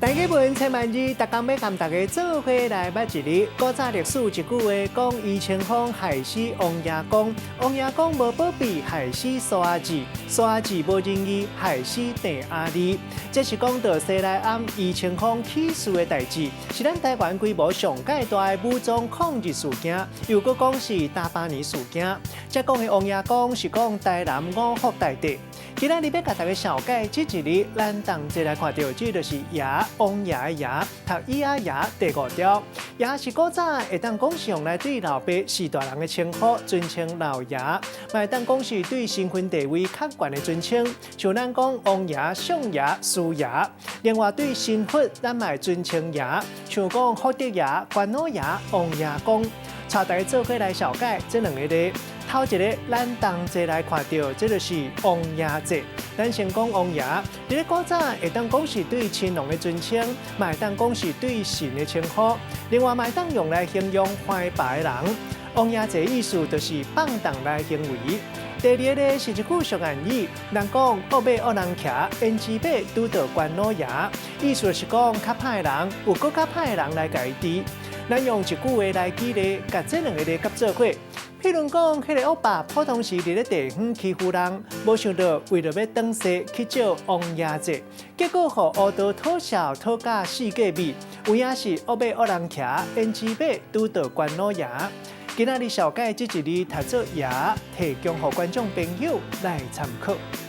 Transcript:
大家文千萬字，逐工欲共大家做伙來捌一字。古早歷史有一句話講：余清芳害死王爺公，王爺公無保庇，害死蘇阿字，蘇阿字無仁義，害死鄭阿字。這是講到西來庵余清芳起事的代誌，是咱台灣規模上蓋大的武裝抗日事件，又閣講是大八年事件。這講的王爺公是講台南五福大帝。今仔日欲共大家紹介這一字，咱同齊來看著，這就是爺，王爺的爺，讀伊仔爺第五調。爺是古早會當講是用來對老爸序大人的稱呼，尊稱老爺，嘛會當講是對身份地位較懸的尊稱，像咱講王爺、相爺、師爺。另外對神佛，咱嘛會尊稱爺，像講福德爺、關老爺、王爺公。帶大家做伙來紹介這兩个字。頭一个，咱同齊來看著，這就是王爺節。咱先講王爺，佇咧古早會當講是對神農的尊稱，嘛會當講是對神的稱呼。另外，嘛會當用來形容懷白的人。王爺節意思就是放蕩來行為。第二个是一句俗諺語，人講惡馬惡人騎，胭脂馬拄著關老爺，意思是講較歹的人有閣較歹的人來共伊治。咱用一句話來舉例，共這兩个字合做伙。譬如講，彼个惡霸普通時佇咧地方欺負人，無想到為著欲轉世去借王爺債，結果予烏道討笑討甲四界美，有影是惡馬惡人騎，胭脂馬拄著關老爺。今仔日紹介這一字讀做爺，提供予觀眾朋友來參考。